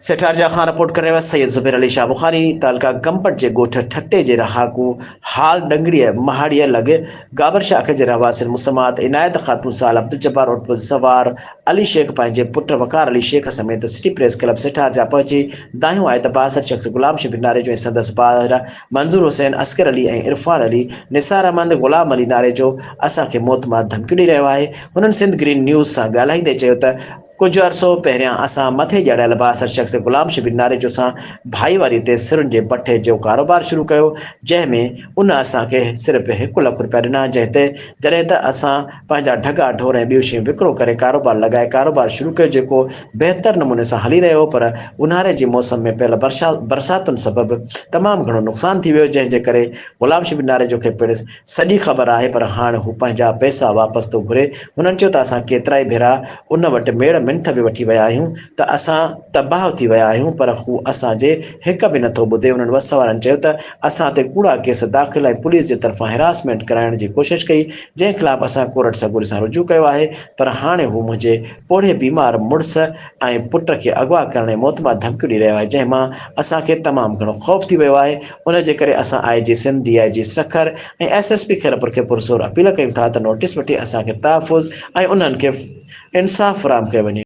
سيٺارجا کان رپورٽ ڪري رهيو آهي سيد زبير علي شاهه بخاري تعلقه گمبٽ جي ڳوٺ ٺٽي جي رهاڪو هال ڏنگڙيء مهاڙيء لڳ گابر شاخ جي رهواسين مسمات عنايت خاتون سال عبدالجبار عرف زوار علي شيخ پنهنجي پٽ وقار علي شيخ سميت سٽي پريس ڪلب سيٺارجا پهچي دانهيو آهي ته بااثر شخص غلام شبير ناريجو ۽ سندس ڀائر منظور حسين، اصغر علي ۽ عرفان علي، نثار احمد، غلام علي ناريجو اسان کي موتمار ڌمڪيون ڏئي رهيو آهي. هنن سنڌ گرين نيوز سان ڳالهائيندي چيو ته ڪجهه عرصو پهريان اسان مٿي ڄاڻايل بااثر شخص غلام شبير ناريجو سان ڀائيواري تي سرن جي بٺي جو ڪاروبار شروع ڪيو جنهن ۾ ان اسان کي صرف هڪ لک رپيا ڏنا جنهن تي جڏهن ته اسان پنهنجا ڍڳا ڍور ۽ ٻيون شيون وڪرو ڪري ڪاروبار لڳائي ڪاروبار شروع ڪيو جيڪو بهتر نموني سان هلي رهيو هو پر اونهاري جي موسم ۾ پيل برساتن سبب تمام گهڻو نقصان ٿي ويو جنهن جي ڪري غلام شبير ناريجو کي پڻ سڄي خبر آهي پر هاڻ هو پنهنجا پئسا واپس ٿو گهري. هنن چيو ته اسان ڪيترائي ڀيرا ان وٽ ميڙ منٿ به وٺي ويا آهيون ته اسان تباهه ٿي ويا آهيون پر هو اسان جي هڪ به نٿو ٻڌي. انهن وس وارن چيو ته اسان تي ڪوڙا ڪيس داخل ۽ پوليس جي طرفان هراسمينٽ ڪرائڻ جي ڪوشش ڪئي جنهن خلاف اسان ڪورٽ سڳوري سان رجوع ڪيو آهي پر هاڻي هو منهنجي پوڙهي بيمار مڙس ۽ پٽ کي اغوا ڪرڻ ۽ موتمار ڌمڪيون ڏئي رهيو آهي جنهن مان اسان کي تمام گهڻو خوف ٿي ويو آهي ان جي ڪري اسان I G Sindh, D I G Sukkur ۽ S S P Khairpur کي پرزور اپيل ڪيون ٿا ته نوٽيس وٺي اسان کي تحفظ ۽ انهن کي انصاف فراهم ڪيو وڃي.